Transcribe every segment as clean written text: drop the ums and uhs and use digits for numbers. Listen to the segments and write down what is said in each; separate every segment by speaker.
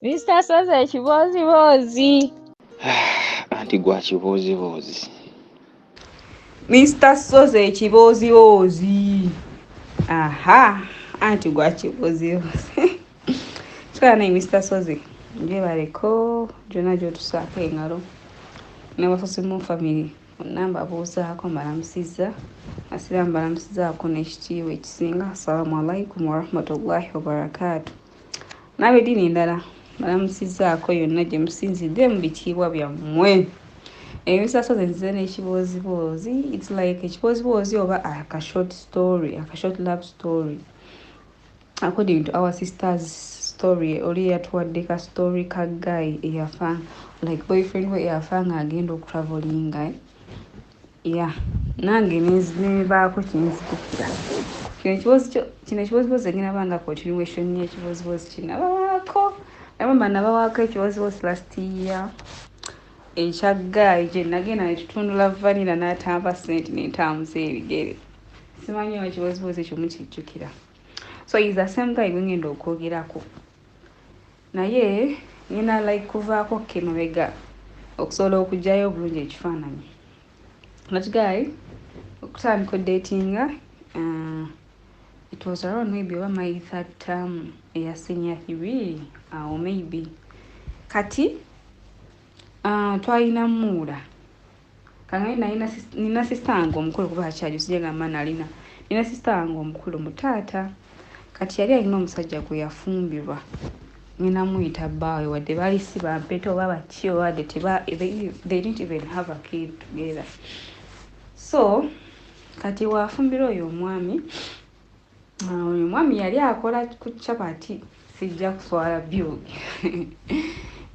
Speaker 1: Mr. Sozi ekibooziboozi.
Speaker 2: Anti gwa kibooziboozi.
Speaker 3: Mr. Sozi ekibooziboozi. Aha, anti gwa kibooziboozi. Kikala naye Mr. Sozi gyebaleko gyonna gy'otusaako engalo ne basosimu family bonna mbabuuzaako, mbalamusizza asira, mbalamusizaako n'ekitiibwa ekisinga. Assalamu alaikum warahmatullahi wabarakaatu. N'ab'eddiini endala mbalamusizzaako yonna gye musinzidde mu bitiibwa byammwe. Mr. Sozi nzize n'ekibooziboozi. It's like ekibooziboozi oba aka short story, aka short love story according to our sister's story. Oli yatuwadde ka story ka guy eyafa, like boyfriend we eyafa ng'agenda okutravelinga. Yeah, nange nebaako kinzikukira kino ekibooziboozi. Egenda banga continuation y'ekibooziboozi kinabawaako. Nabamba nabawaako ekibooziboozi last year ekya guy gye nagenda netutundula vanilla n'atampa sente nentambuza ebigere. Simanyi oba ekibooziboozi ekyo mukijjukira. So is the same guy gwengenda okwogerako, naye ngenda like kuvaako kemabega okusobola okugyayo obulungi ekifaananyi. That guy okutandika odatinga, it was around maybe oba my third term eya senior three awo maybe. Kati twalina muula kangaye nina sister wange omukulu, kuba akyali sijagamba nalina, nina sister wange omukulu mutaata. Kati yali alina omusajja gwe yafumbirwa, ngenda muyita bbaawe, wadde baali si bampeta oba baki oba wadde teba, they didn't even have a kid together. So kati waafumbirwa oyo omwami, oyo omwami yali akola ku capati. Sijja kuswala byugi,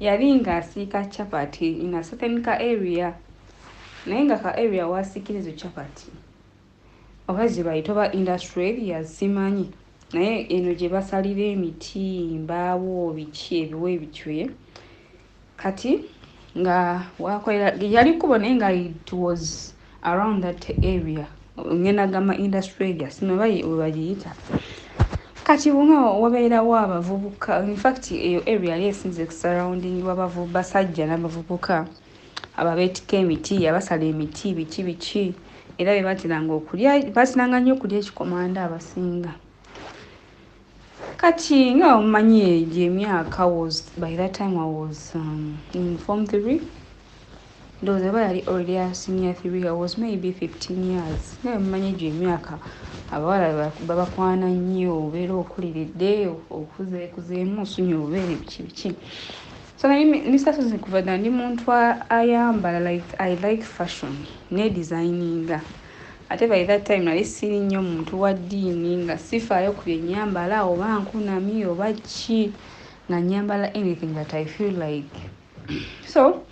Speaker 3: yali ng'asiika capati in a certain ka area, naye nga ka area wasiikira ezo capati oba gye bayita oba industry area simanyi, naye eno gye basalira emiti, mbaawo, biki ebiwa ebicwe. Kati nga wakolera yali kkubo, naye nga it was around that area, ngenda gamba industry area, simanyi we bagiyita. Kati bunga wabeerawo abavubuka, infact eyo area yali esinze kusurroundingibwa basajja n'abavubuka ababeetika emiti, abasala emiti, biki biki, era be bateranga okulya, bateranga nnyo okulya ekikomando abasinga. Kati nga omumanyi egyo emyaka was, by that time I was in form three, ndowooza oba yali already ya senior three. I was maybe 15 years. Naye mumanyi egyo emyaka abawala babakwana nnyo, obeera okuliridde, okuzeekuzeemu, osunye obubeere, biki biki. So naye Mr. Susan, kuva dda ndi muntu ayambala, like I like fashion ne designinga. Ate by that time nali siri nnyo muntu wa ddiini, nga sifaayo ku byenyambala oba nkunami oba ki, nga nyambala anything that I feel like. So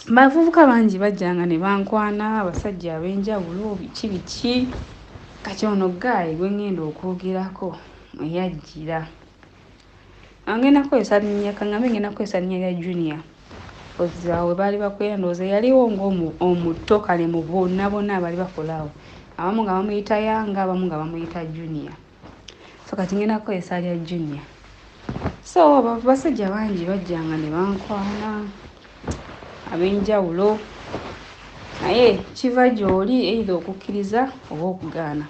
Speaker 3: bavubuka bangi bajjanga ne bankwana, abasajja ab'enjawulo, biki biki. Kati ono guy gwe ŋŋenda okwogerako eyajjira, angenda kukozesa linnya, kaŋŋambe ngenda kukozesa linnya lya Junior. Awo we baali bakolera, ndowooza yaliwo ng'omuto kale mu bonna bonna abaali bakola awo, abamu nga bamuyita Yanga, abamu nga bamuyita Junior. So kati ngenda kukozesa lya Junior. So basajja bangi bajjanga ne bankwana ab'enjawulo, naye kiva gy'oli either okukkiriza oba okugaana.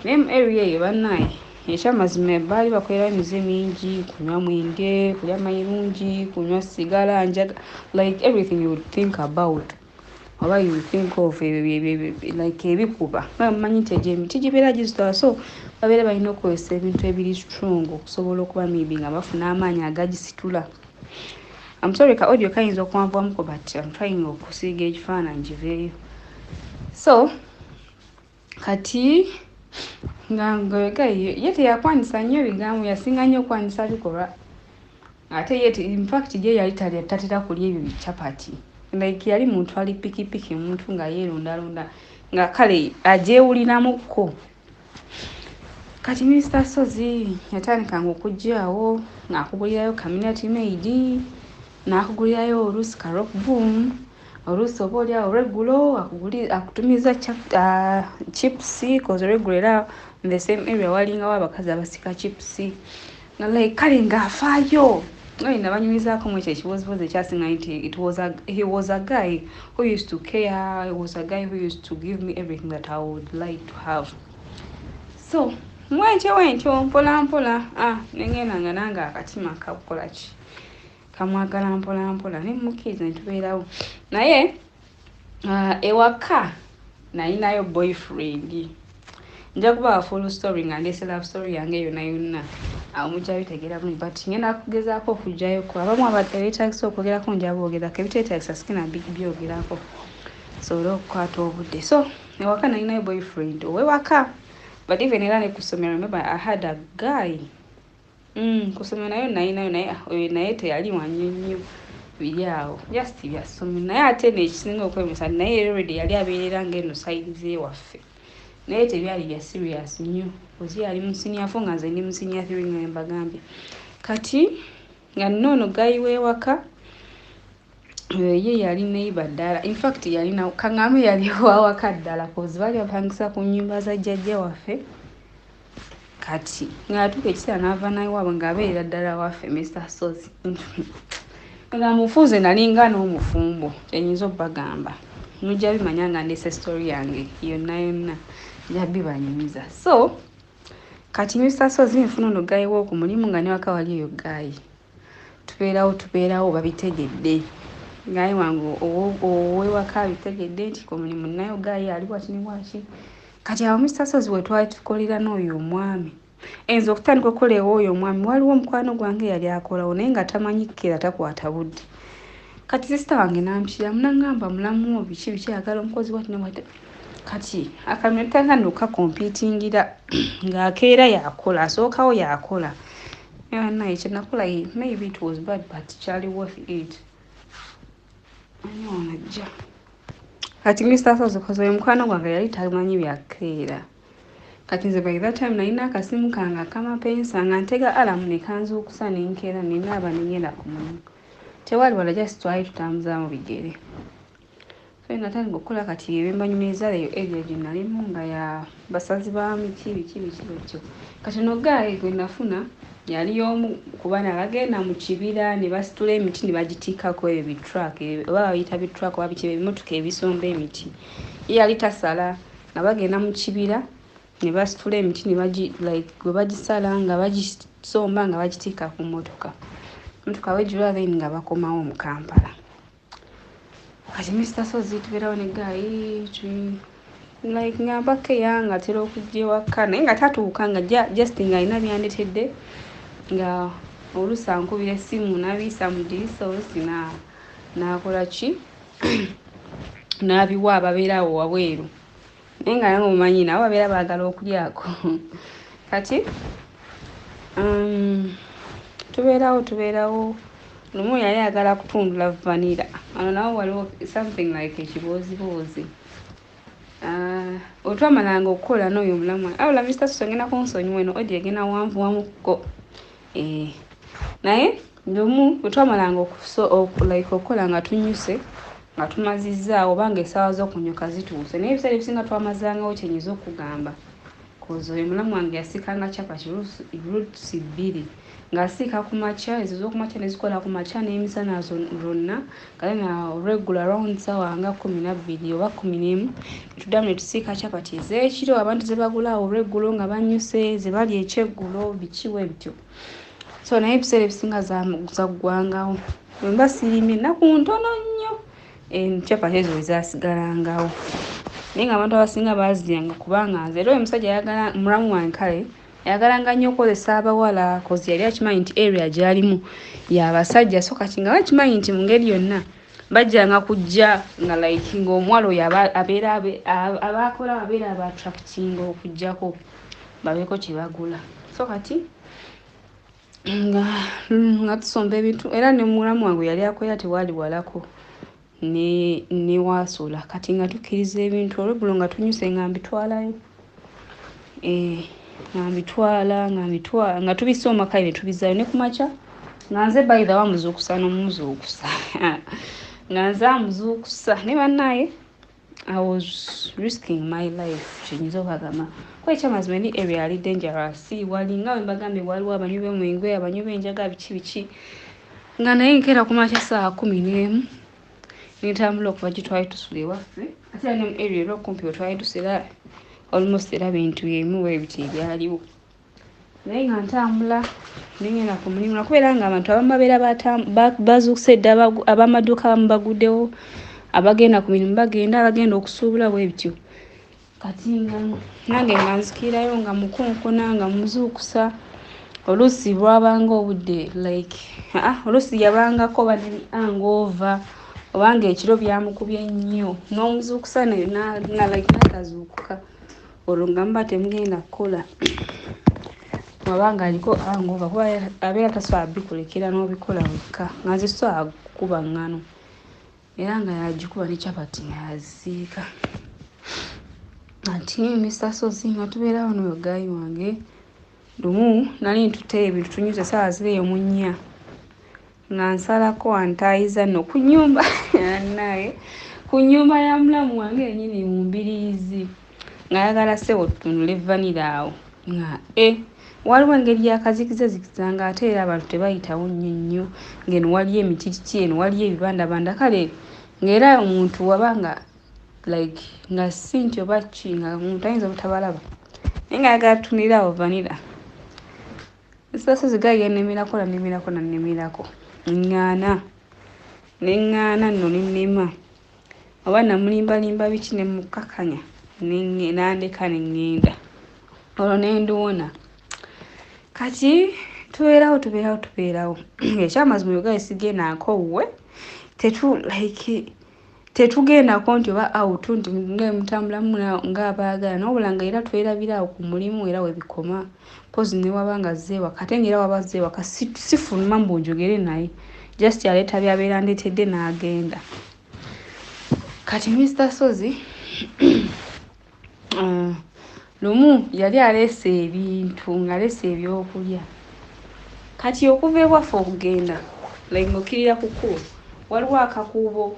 Speaker 3: Naye mu area eyo bannaye, ekyamazima baali bakolerayo emize mingi: kunywa mwenge, kulya mayirungi, kunywa sigala, njaga, like everything you would think about oba you would think of, ebyo like ebikuba. Nga mumanyi nti egyo emiti gibeera gizitowa, so babeera balina okukozesa ebintu ebiri strong okusobola okuba maybe nga bafuna amaanyi agagisitula. I'm sorry, ka audio kayinza okuwanvuwamuko, but I'm trying okusiiga ekifaananyi kiveeyo. So kati nga nga ye teyakwanisa nnyo bigambo, yasinga nnyo okwanisa bikolwa. Ate ye infact ye yali tatera kulya ebyo bicapati, like yali muntu ali pikipiki, omuntu nga yeerondalonda, nga kale agyewuliramukko. Kati Mr. Sozi yatandikanga okujjaawo ng'akugulirayo ka Minute Maid, n'akugulirayo oluusi ka Rock Boom, oluusi oba oli awo olweggulo akutumiza chips, 'cause olweggulo era in the same area walingawo abakazi abasika chips, nga like kale ng'afaayo. Nga nabanyumizaako mu ekyo ekibozibozi ekyasinga nti he was a guy who used to care, he was a guy who used to give me everything that I would like to have. So mwentyo wentyo mpola mpola, ah, nengenda nga nange akatima kakukola ki, kamwagala mpola mpola, nemukkiriza netubeerawo. Naye ewaka nalinayo boyfriend. Nja kubawa full story nga ndeese love story yange yonna yonna, awo mujja bitegeera bulungi, but ngenda kugezaako okuggyayoko abamu abeetagisa okwogerako, nja boogerako, ebiteetagisa sikina byogerako sobole okukwata obudde. So ewaka nalinayo boyfriend owewaka, but even era ne ku ssomero, remember I had a guy ku ssomero nayo nalinayo, naye oyo naye teyali wannyo nnyo biri awo, just bya ssomero. Naye ate nekisinga okwemesa, naye already yali abeerera ng'eno side z'ewaffe, naye tebyali bya serious nnyo, ozi yali mu senior 4 nga nze ndi mu senior 3, nga mbagambye. Kati nga nina ono guy w'ewaka, ye yali neighbor ddala, infact yalina kaŋŋambe yali wawaka ddala, 'cause baali bapangisa ku nnyumba za jjajja waffe. Kati ng'atuuka ekiseera n'ava nawaabwe ng'abeerera ddala waffe. Mr Sozi nga mufuuze, nalinga n'omufumbo, kyenyinza obbagamba mujja bimanya nga ndeese story yange yonna yonna, nja bibanyumiza. So kati Mr Sozi nfuna ono guy w'oku mulimu, nga newaka wali eyo guy, tubeerawo tubeerawo, babitegedde, guy wange owewaka abitegedde nti ku mulimu nayo guy ali bwaki ne bwaki. Kati awo Mr Sozi we twali tukolera n'oyo omwami, enza okutandika okukola ew'oyo omwami, waliwo omukwano gwange yali akolawo naye nga tamanyi kkeera, takwata budde. Kati sister wange nampitiramu naŋŋamba, mulamu, biki biki, ayagala omukozi bwati ne bwati. Kati akamyu netandika nno okukakompiitingira ng'akeera yakola, asookawo yakola. Naye kyenakola, maybe it was bad, but kyali worth it. Ani ono ajja? Kati Mr Sozi, 'cause oyo mukwano gwange yali tamanyi byakeera. Kati nze by that time nalina akasimu kange akamapensa, nga ntega alarm ne kanzuukusa, nenkeera, nenaaba, nengenda ku mulimu. Tewali wala, just twali tutambuzaamu bigere. So natandika okukola. Kati ebembanyumiriza eyo area gye nalimu nga ya basazi ba miti, biki biki bityo. Kati no guy gwe nafuna yali omu ku bana abagenda mu kibira ne basitula emiti ne bagitikkako ebyo bitruck, oba babiyita bitruck oba biki, ebimotoka ebisomba emiti. Ye yali tasala, nga bagenda mu kibira ne basitula emiti ne bagi like gwe bagisala nga bagisomba nga bagitikka ku mmotoka, motoka wejjula, then nga bakomawo mu Kampala. Kati Mr Sozi tubeerawo ne guy, like nga mbakeya nga atera okujja ewaka, naye nga tatuuka, nga just nga alina byandetedde, nga oluusi ankubira essimu n'abiyisa mu ddirisa, oluusi n'akola ki, n'abiwa ababeera awo wabweru, naye nga nange omanyi nabo babeera baagala okulyako. Kati tubeerawo tubeerawo, lumu yali ayagala kutundula vanilla. Ano nawo waliwo something like ekibooziboozi. Otwamalanga okukola n'oyo omulamu awula Mr Sozi, ngenda kunsonyiwa, eno audio egenda wanvu wamukko. Eh, naye lumu bwe twamalanga like okukola nga tunyuse, nga tumazizzaawo, oba nga essaawa z'okunyuka zituuse, naye ebiseera ebisinga twamazangawo. Kyenyinza okugamba, 'cause oyo mulamu wange yasiikanga chapati routes 2, ng'asiika ku makya, ezo ez'okumakya ne zikola ku makya n'emisana lwonna, kale na olweggulo around ssaawa nga 12 oba 11 netuddamu ne tusiika chapati ez'ekiro, abantu ze bagula awo olweggulo nga banyuse, ze balya ekyeggulo, biki bwe bityo. So naye ebiseera ebisinga zaggwangawo. Bwe mba sirimye ennaku ntono nnyo chapati ezo we zaasigalangawo, naye nga abantu abasinga baaziryanga, kubanga nze era oyo omusajja ayagala, mulamu wange kale yagalanga nnyo okukozesa abawala, 'cause yali akimanyi nti area gy'alimu y'abasajja. So kati nga bakimanyi nti mu ngeri yonna bajjanga kujja nga like ng'omuwala oyo abeera abakola abeera aba attractinga okujjako babeeko kye bagula. So kati nga tusomba ebintu, era ne mulamu wange yali akolera tewali walako ne waasula. Kati nga tukkiriza ebintu olweggulo nga tunyuse, nga mbitwalayo, eh, nga mbitwala, nga mbitwala, nga tubisoma, kale ne tubizaayo ne kumakya, nga nze by the way amuzuukusa n'omuzuukusa, nga nze amuzuukusa. Ne bannaaye, I was risking my life, kyenyinza okugamba, kuba ekyamazima eri area yali dangerous. Wali nga bwe mbagambye, waliwo abanywi b'omwenge, abanywi b'enjaga, biki biki. Nga naye nkeera ku makya ssaawa 11 nentambula okuva gye twali tusula ewaffe, ate era ne mu area era okumpi we twali tusula almost era bintu byemu bwe biti ebyaliwo. Naye nga ntambula nengenda ku mulimu, nakubeera nga abantu abamu babeera bazuukuse dda, ab'amaduuka abamu baguddewo, abagenda ku mirimu bagenda, abagenda okusuubula bwe bityo. Kati nga nange nga nzikiirayo nga mukonkona nga muzuukusa, oluusi lwabanga obudde like oluusi yabangako oba ne hangover obanga ekiro byamukubye nnyo n'omuzuukusa like n'atazuukuka, olwo nga muba temugenda kukola wabanga aliko hangover, kuba abeera tasobola bikulekera n'obikola wekka. Nga nze sisobola kukuba ŋŋano, era nga yagikuba ne capati nga yaziika. Ati Mr Sozi nga tubeera wano guy wange, lumu nali ntutte ebintu tunyuze essaawa ziri eyo mu 4, nga nsalako antaayiza nno ku nnyumba naye ku nnyumba ya mulamu wange yennyini mu mbiriizi, ng'ayagala ssebo tutunule vanilla awo, nga waliwo engeri y'akazikizazikiza ng'ate era abantu tebayitawo nnyo nnyo, ng'eno waliyo emitititi, eno waliyo ebibandabanda, kale ng'era omuntu waba nga like nga si nti oba ki nga omuntu ayinza obutabalaba, naye ng'ayagala tutunulire awo vanilla. Mr Sozi guy yannemerako nannemerako nannemerako, ŋŋaana ne ŋŋaana nno ne nnema, oba namulimbalimba biki ne mukkakanya n'andeka ne ŋŋenda, olwo ne nduwona. Kati tubeerawo tubeerawo tubeerawo, ekyamazima oyo guy sigendako we tetu like tetugendako nti oba out nti nga mutambulamu ng'abaagala, wabula nga era twerabira awo ku mulimu era we bikoma. Mpozi ne waba nga azze ewaka, ate ng'era waba azze ewaka sifuluma mbu njogere naye, just aleeta by'abeera andeetedde n'agenda. Kati Mr Sozi lumu yali aleese ebintu, ng'aleese ebyokulya. Kati okuva ewaffe okugenda like ng'okkirira ku kkubo waliwo akakuubo,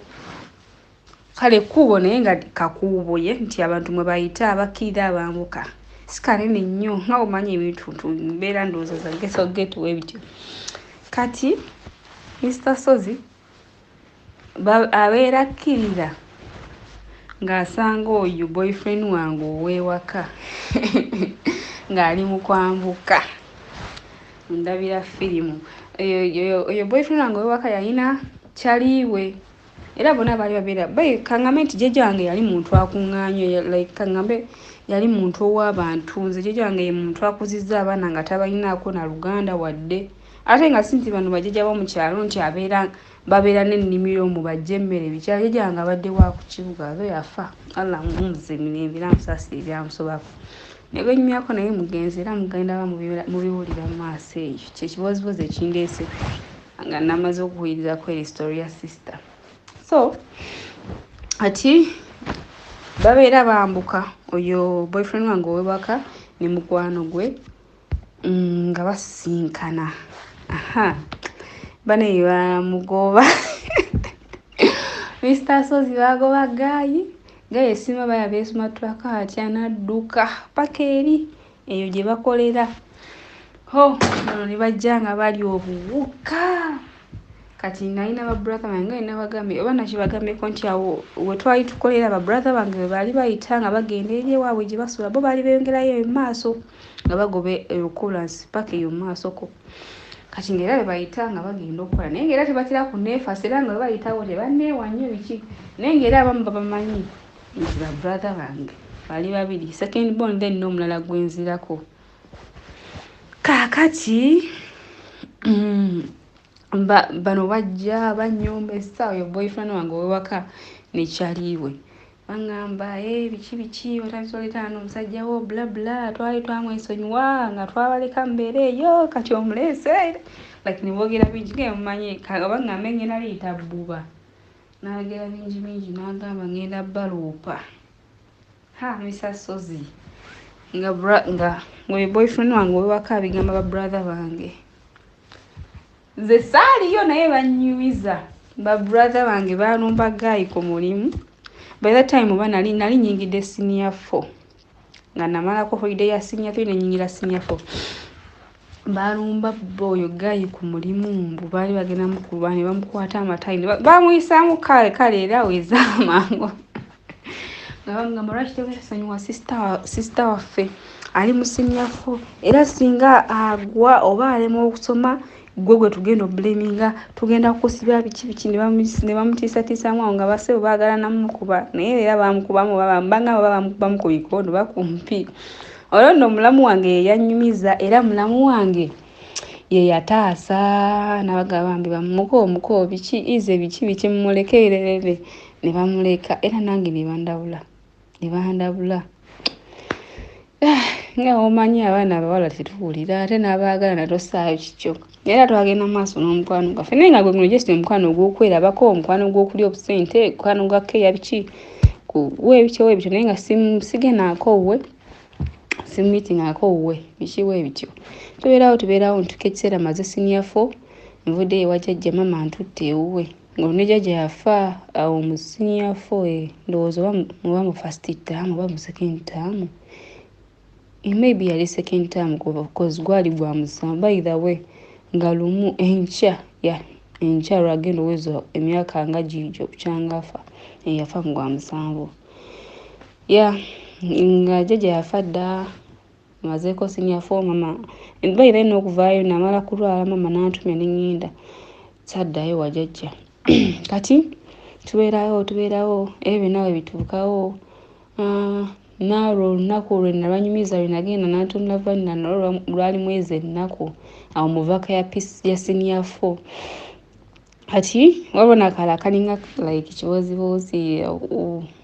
Speaker 3: kale kkubo naye nga kakuubo ye nti abantu mwe bayita abakkirira abambuka, si kanene nnyo nga bw'omanyi ebintu mbeera ndowooza za ghetto ghetto bwe bityo. Kati Mr Sozi abeera akkirira ng'asanga oyo boyfriend wange ow'ewaka ng'ali mu kwambuka ndabira firimu. Oyo boyfriend wange ow'ewaka yalina kyaliiwe, era bonna baali babeera kaŋŋambe nti jjajja wange yali muntu akuŋŋaanye, like kaŋŋambe yali muntu ow'abantu. Nze jjajja wange ye muntu akuzizza abaana nga tabalinaako na luganda wadde, ate nga si nti bano bajjajja b'omu kyalo nti abeera babeera n'ennimiro mu bajja emmere biki. Jjajja wange abadde wa ku kibuga ate yafa, Allah amuwummuze emirembe era amusaasire ebyamusobako. Naye gwe nnyumyako naye mugenzi era mugenda ba mubiwulira mu maaso eyo. Kyekibooziboozi ekindeese nga namaze okuwulirizako eri story ya sister. So ati babeera bambuka, oyo boyfriend wange ow'ewaka ne mukwano gwe nga basisinkana, aha bane bamugoba Mr Sozi, bagoba guy, guy esima baya beesumatulako atya n'adduka paka eri eyo gye bakolera ho, bano ne bajja nga bali obuwuka. Kati nalina ba brother bange nga nabagambye oba nakibagambyeko nti awo we twali tukolera ba brother bange bwe baali bayita nga bagenda eri ewaabwe gye basula, bo baali beeyongerayo mu maaso nga bagoba olukolansi paka eyo mu maasoko. Kati ng'era bwe bayita nga bagenda okukola, naye ng'era tebatera kunneefasa, era nga bwe bayitawo tebanneewa nnyo biki, naye ng'era abamu babamanyi nti ba brother bange bali babiri, second born then n'omulala gwe nzirako. Kaakati bano bajja bannyombesa, oyo boyfriend wange ow'ewaka ne kyaliiwe, baŋŋamba e biki biki, otandise oleeta wano omusajja wo bla bla, twali twamwesonyiwa nga twabaleka mbeera eyo, kati omuleese, like ne boogera bingi nga mumanyi oba ŋŋambe ngenda liyita bbuba, n'ayogera bingi bingi n'agamba ngenda baluupa. Ha Mr Sozi nga nga oyo boyfriend wange ow'ewaka abigamba ba brother bange, nze saaliyo naye bannyumiza ba brother bange balumba guy ku mulimu. By that time oba nali nnyingidde senior four, nga namalako holiday ya senior three ne nnyingira senior four. Balumba oyo guy ku mulimu, mbu baali bagenda mukuba ne bamukwata amatayi, bamuyisaamu kale kale era aweza amangu nga bamugamba, "Lwaki tewesonyiwa sister waffe ali mu senior four? Era singa agwa oba alema okusoma, gwe gwe tugenda oblaminga, tugenda kukusibya," biki biki. Ne bamutiisatiisamu awo nga basebo baagala namukuba, naye era bamukubamu, bangamba bamukubamu ku bikondo bakumpi. Olwo nno mulamu wange yeyanyumiza, era mulamu wange ye yataasa nabagamba, "Bambi bamuko omuko biki ize biki biki, mumulekererere." Ne bamuleka, era nange ne bandabula, ne bandabula. Nga omanyi abaana abawala tetuwulira, ate n'abaagala natosaayo kikyo. Era twagenda mu maaso n'omukwano gwaffe, naye nga gwe guno just omukwano ogw'okwerabako, omukwano gw'okulya obusente, omukwano gwa keya biki weebityo weebityo, naye nga sigendaako wuwe, simumeetingako wuwe, biki weebityo. Tubeerawo, tubeerawo, ntuka ekiseera maze senior four, nvuddeyo ewa jjajja, mama ntutte ewuwe ng'olwo jjajja yafa awo mu senior four, ndowooza oba mu first term oba mu second term, maybe yali second term, cause gwali gwa musanvu. By the way, nga lumu enkya ya enkya lwagenda oweza emyaka nga giigyo bukyangafa, yafa mu gwa musanvu. Ya nga jjajja yafa dda, mazeeko senior four, mama by then n'okuvaayo namala kulwala, mama n'antumya ne ŋŋenda, saddayo wa jjajja. Kati tubeerawo, tubeerawo, ebyo byonna we bituukawo. Naalwo olunaku lwe nalwanyumiza lwe nagenda n'antunda vanilla, nalwo lwali mwezi ennaku awo mu vac ya senior four. Kati waliwo nakalala kalinga like kibooziboozi,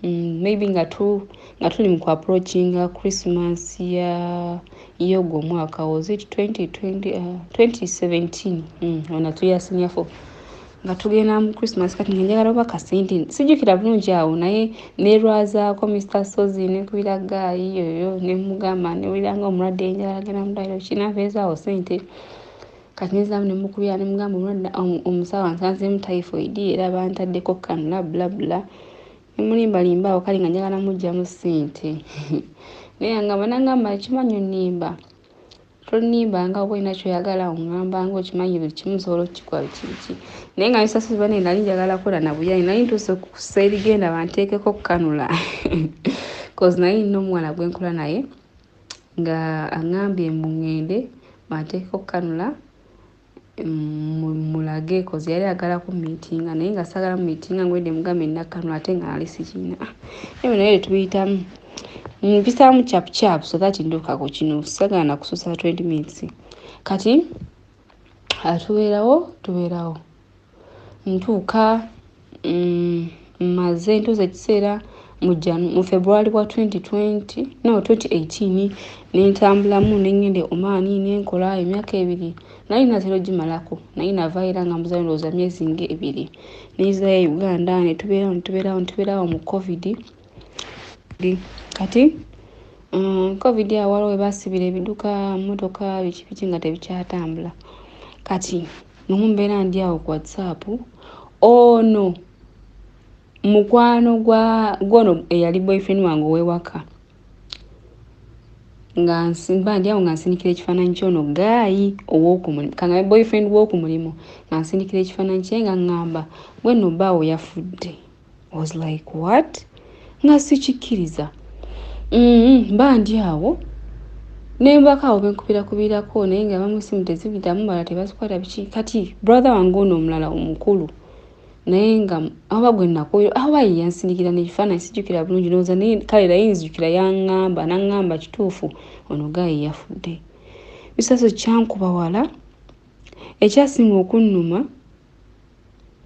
Speaker 3: maybe nga tuli mu ku approachinga Christmas ya y'ogwo omwaka, was it 2020, 2017, ona tuli senior four nga tugenda mu Christmas. Kati nga njagala oba kasente, sijjukira bulungi awo, naye neerwazaako Mr Sozi, nekubira guy oyo nemugamba newulira nga omulwadde, njagala genda mu ddwaliro, kinampeezaawo sente. Kati nenziramu nemukubira nemugamba, "Omulwadde, omusawo ansanzeemu typhoid era bantaddeko cannula," bla bla, nemulimbalimba awo. Kale nga njagala muggyamu ssente, naye angamba, nangamba, "Kimanyi onnimba, tonnimba, nga oba olina kyoyagala oŋŋamba, nga okimanyi buli kimu nsobola okukikola," biki biki. Naye nga Mr Sozi bane nali njagala kola na buyayi, nali ntuuse kussa erigenda banteekeko cannula, cause nali nina omuwala gwe nkola naye nga aŋŋambye mbu ŋŋende banteekeko cannula mulage, cause yali ayagala kummeetinga, naye nga saagala mumeetinga ngwedde mugambe nina cannula ate nga nali sikirina. Ebyo naye tetubiyitamu, mpisaamu chap chap so that nduuka ku kino, sagala nakususa 20 minutes. Kati tubeerawo, tubeerawo, ntuuka maze ntuusa ekiseera mu February wa 2020, no 2018, nentambulamu nengenda e Oman, nenkola emyaka 2, nali natera ogimalako, naye navaayo era nga mbuzayo ndowooza myezi nga 2, nenzirayo e Uganda, netubeerawo, netubeerawo, netubeerawo mu COVID. Kati COVID awo waliwo we baasibira ebiduka, mmotoka, biki biki nga tebikyatambula. Kati lumu mbeera ndi awo ku WhatsApp, ono mukwano gwa gwono eyali boyfriend wange ow'ewaka, nga mba ndi awo nga nsindikira ekifaananyi kyono guy ow'okumulimu, kangambe boyfriend w'okumulimu, nga nsindikira ekifaananyi kye nga ŋŋamba, "Gwe nno bbaawo yafudde." I was like, "What?" Nga sikikkiriza. Mba ndi awo nembako awo benkubira-kubirako, naye nga abamu essimu tezibitamu, balala tebazikwata, biki. Kati brother wange ono omulala omukulu, naye nga aba gwe nakoyo aba ye yansindikira n'ekifaananyi, sijjukira bulungi ndowooza, naye kale naye nzijukira yaŋŋamba, naŋŋamba, "Kituufu ono guy yafudde." Bisaso kyankuba wala. Ekyasinga okunnuma,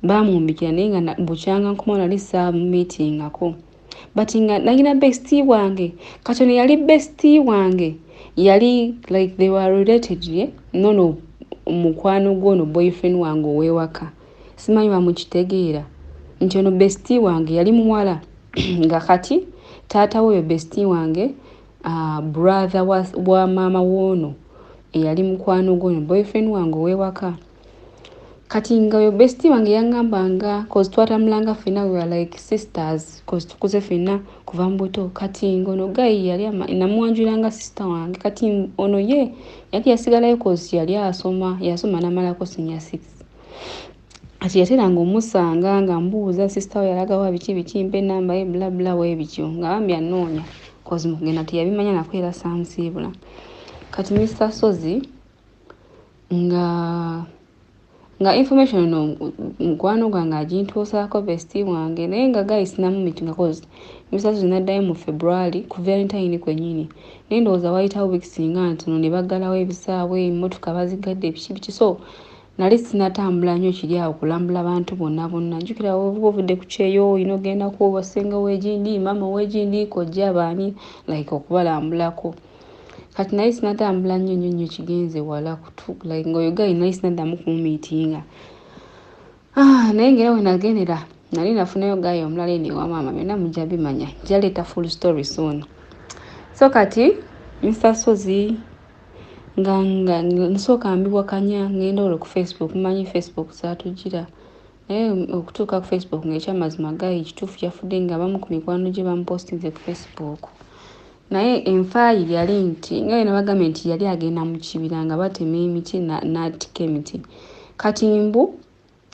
Speaker 3: baamumbikira, naye nga bukyanga nkomawo nali saamumeetingako, but nga nalina bestie wange. Kati ono yali bestie wange, yali like they were related, ye nono mukwano gwono boyfriend wange ow'ewaka. Simanyi bamukitegeera nti ono bestie wange yali muwala nga kati taata we oyo bestie wange, brother wa maama w'ono eyali mukwano gwono boyfriend wange ow'ewaka. Kati nga oyo bestie wange yaŋŋambanga, cause twatambulanga ffenna, we were like sisters, cause tukuze ffenna kuva mu buto. Kati ng'ono guy yali namuwanjulanga sister wange. Kati ono ye yali yasigalayo cause yali asoma, yasoma n'amalako senior six. Kati yateranga omusanga nga mbuuza sister we yalagawa, biki biki, mpa enamba ye, bla bla, weebityo, nga bambi anoonya, cause mukugenda teyabimanya nako era sansiibula. Kati Mr Sozi nga information eno mukwano gwange agintuusaako, bestie wange, naye nga guy sinamumeetinga, cause Mr Sozi naddayo mu February ku Valentine kwennyini, naye ndowooza wayitawo weeks nga ntono ne baggalawo ebisaawe, emmotoka bazigadde, biki biki. So nali sinatambula nnyo kiri awo kulambula bantu bonna bonna. Njukira oba ovudde ku kyeyo, olina ogendako basenga w'egindi, maama w'egindi, kojja, baani, like okubalambulako. Kati naye sinatambula nnyo nnyo nnyo kigenze wala kutu like ng'oyo guy naye sinaddamu kumumeetinga. Ah, naye ngera we nagendera nali nafunayo guy omulala eno ewa maama. Byonna mujja bimanya, njaleeta full story soon. So kati Mr Sozi nga nsooka mbiwakanya, ngenda olwo ku Facebook, manyi Facebook zaatugira, naye okutuuka ku Facebook ng'ekyamazima guy kituufu yafudde, nga abamu ku mikwano gye bamupostinze ku Facebook. Naye enfaayi yali nti nga bwe nabagambye nti yali agenda mu kibira nga batema emiti n'atika emiti. Kati mbu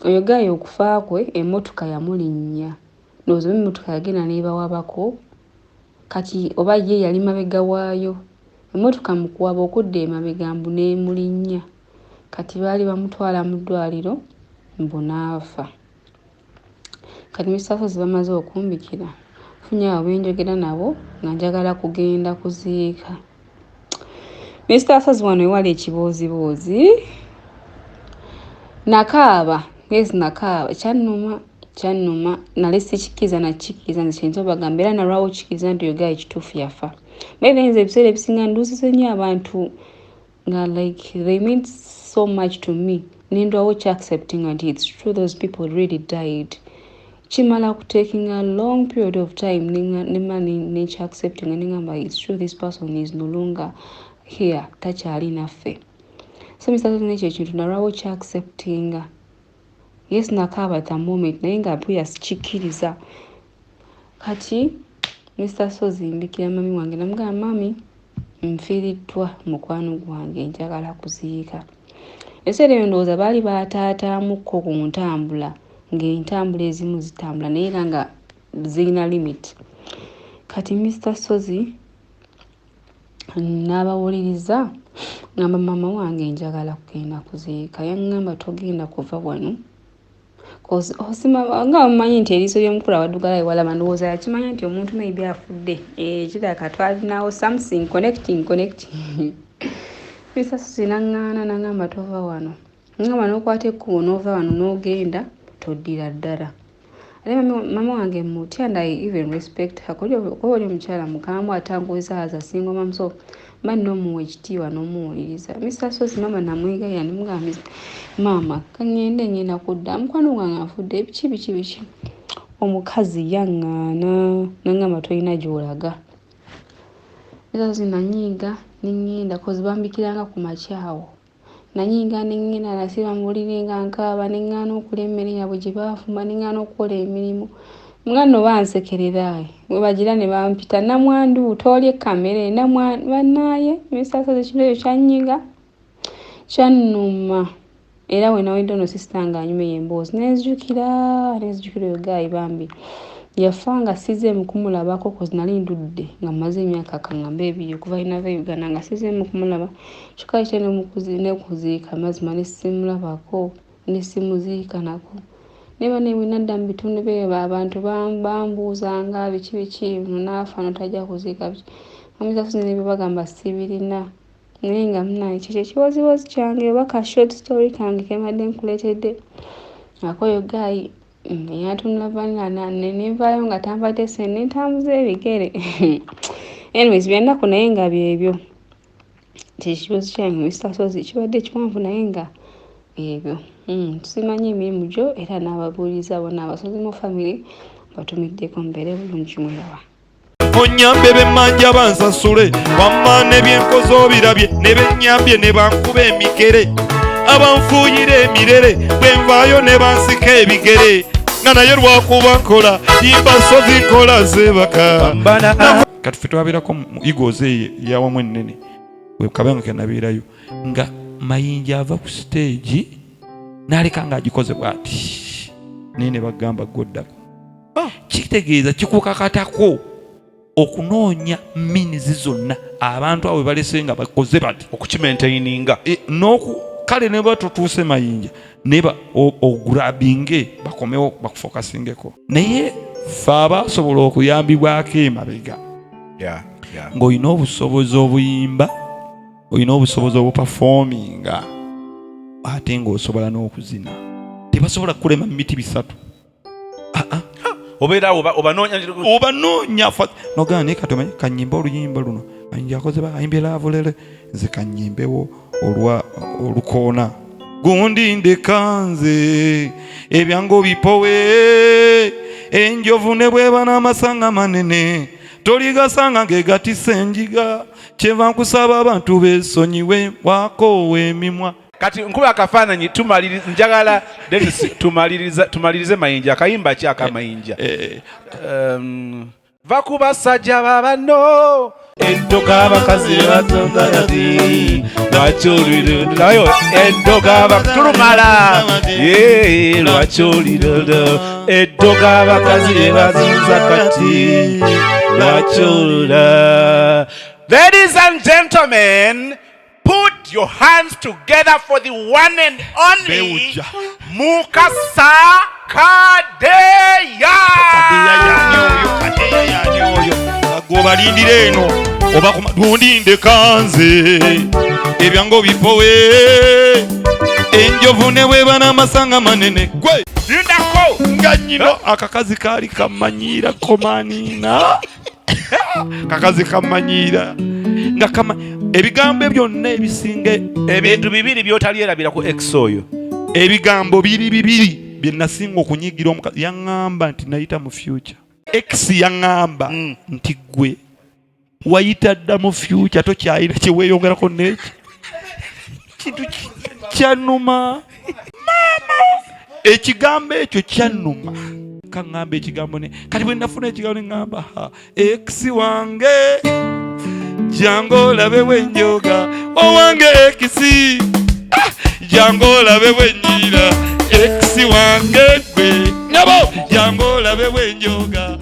Speaker 3: oyo guy okufa kwe emmotoka yamulinnya, ndowooza oba emmotoka yagenda n'ebawabako, kati oba ye yali mabega waayo, emmotoka mu kuwaba okudda emabega mbu n'emulinnya. Kati baali bamutwala mu ddwaliro mbu n'afa. Kati Mr Sozi bamaze okumbikira, nfunye abo benjogera nabo nga njagala kugenda kuziika Mr Sozi. Wano ewali ekibooziboozi nakaaba, yes, nakaaba, kyannuma, kyannuma, nali sikikkiriza nakikkiriza. Nze kiyinza obagamba era nalwawo kikkiriza nti oyo guy kituufu yafa. By the way, nze ebiseera ebisinga nduusize nnyo abantu nga like they meant so much to me, nendwawo kyaccepting nti it's true, those people really died. Kimala kutaking a long period of time nema nekyaccepting nengamba it's true, this person is no longer here, takyali naffe. So Mr nekyo ekintu nalwawo kyacceptinga. Yes, nakaaba at the moment, naye nga mpuya sikikkiriza. Kati Mr Sozi mbikira mami wange, namugamba, "Mami, nfiiriddwa mukwano gwange, njagala kuziika." Ebiseera ebyo ndowooza baali baataataamukko ku ntambula, ng'entambula ezimu zitambula naye era nga zirina limit. Kati Mr Sozi n'abawuliriza, ngamba, "Maama wange, njagala kugenda kuziika." Yaŋŋamba, "Togenda kuva wano." Nga bamumanyi nti eriiso ly'omukulu awaddugala ewalaba, ndowooza yakimanya nti omuntu maybe afudde. Eh, kirabika twalinawo something connecting connecting. Mr Sozi naŋŋaana, naŋŋamba, "Tova wano." Ŋŋamba, "N'okwata ekkubo n'ova wano n'ogenda, toddira ddala." Ate mama wange mutya and I even respect her, kuba oli omukyala mukambwe, atanguyiza as a single mom, so mba nina omuwa ekitiibwa n'omuwuliriza. Mr Sozi mama namwegayira, nemugamba, "Maama, kaŋŋende, ngenda kudda, mukwano gwange afudde, biki biki biki." Omukazi yaŋŋaana, naŋŋamba, "Tolina gy'olaga." Mr Sozi nanyiiga neŋŋenda, cause bambikiranga ku makya awo. Nanyiiga neŋŋenda, nasiiba mu buliri nga nkaaba, neŋŋaana okulya emmere yaabwe gye baafumba, neŋŋaana okukola emirimu, nga nno bansekerera bwe bagira ne bampita namwandu, toolya ekkamere bannaaye. Mr Sozi ekintu ekyo kyanyiga, kyannuma. Era we nawulidde ono sister nga anyuma eyo emboozi, nenzijukira oyo guy bambi yafa nga sizeemu kumulabako, cause nali ndudde nga mmaze emyaka kaŋŋambe 2 okuva inava e Uganda nga sizeemu kumulaba. Kyokka ate nekuziika, mazima ne simulabako, ne simuziika nako. Naye banne nadda mu bitundu byeyo, abantu bambuuzanga biki biki, naafa notajja kuziika biki. Mr Sozi ne bagamba sibirina, naye nga munaye kikyo ekiwoziwozi kyange oba ka short story kange kembadde nkuleetedde akoyo guy eyantunula vanilla nenvaayo nga tampadde ssente, nentambuza ebigere. Anyways, byannaku, naye nga byebyo kyekibuuzo kyange. Mr Sozi kibadde kiwanvu, naye nga ebyo tusimanyi emirimu gyo, era n'ababuuliza bonna abasozi mu family batumiddeko, mbeere bulungi, mweraba.
Speaker 4: Onyambe bemmanja bansasule, wamma ne byenkoze obirabye, ne bennyambye ne bankuba emigere. Abanfuuyira emirere bwe nvaayo ne bansika ebigere nga naye lwakuba nkola yimba sozi nkola zebaka. Kati ffe twabeerako mu Eagles eyo eyawamu ennene wekabanga kenabeerayo nga Mayinja ava ku siteegi n'aleka ng'agikoze bw'ati naye ne bagamba gwoddako. Kitegeeza kikukakatako okunoonya minizi zonna abantu abo balese nga bakoze bati
Speaker 5: okukimaintaininga
Speaker 4: n'oku kale ne baba totuuse Mayinja naye ograbinge bakomewo bakufokasingeko. Naye ffe abasobola okuyambibwako emabega ng'olina obusobozi obuyimba, olina obusobozi obupafominga, ate ng'osobola n'okuzina, tebasobola kukulema mu miti bisatu.
Speaker 5: Obeera
Speaker 4: obanoonya nogamba naye kati omanyi kanyimbe oluyimba luno Mayinja akoze ayimbye love lele, nze kanyimbewo olwa olukoona gundi ndekanze ebyange obipowe enjovu ne bweba n'amasanga manene toligasanga ng'egatisa enjiga kyenva nkusaba abantu beesonyiwe wakoowa emimwa.
Speaker 5: Kati nkuba akafaananyi tumaliriza, njagala Dennis tumalirize Mayinja akayimba ki akamayinja va ku basajja babano eddoga abakazi batondagati lwaki olirirayo eddoga tulumala lwaki olirira eddoga abakazi bazunza kati lwaki olira. Ladies and gentlemen, put your hands together for the one and only Mukasa Kadeya.
Speaker 4: Gobalindira eno oba gundinde kanze ebyange obipowe enjovu ne bweba n'amasanga manene gwe
Speaker 5: lindako
Speaker 4: nga nnyino akakazi kaali kamanyiira komanina kakazi kamanyiira nga kama ebigambo byonna ebisinga
Speaker 5: ebintu bibiri by'otalyerabira ku ex oyo.
Speaker 4: Ebigambo biri bibiri bye nasinga okunyigira omukazi. Yaŋŋamba nti nayita mu future. Ex yaŋŋamba nti gwe wayita dda mu future tokyayina kye weeyongerako n'eki kintu kyannuma maama. Ekigambo ekyo kyannuma kaŋŋamba ekigambo ne kati bwe nafuna ekigambo ne ŋŋamba ex wange jangu olabe bwe njoga owange ex jangu olabe bwe nnyira ex wange gwe nyabo jangu olabe bwe njoga.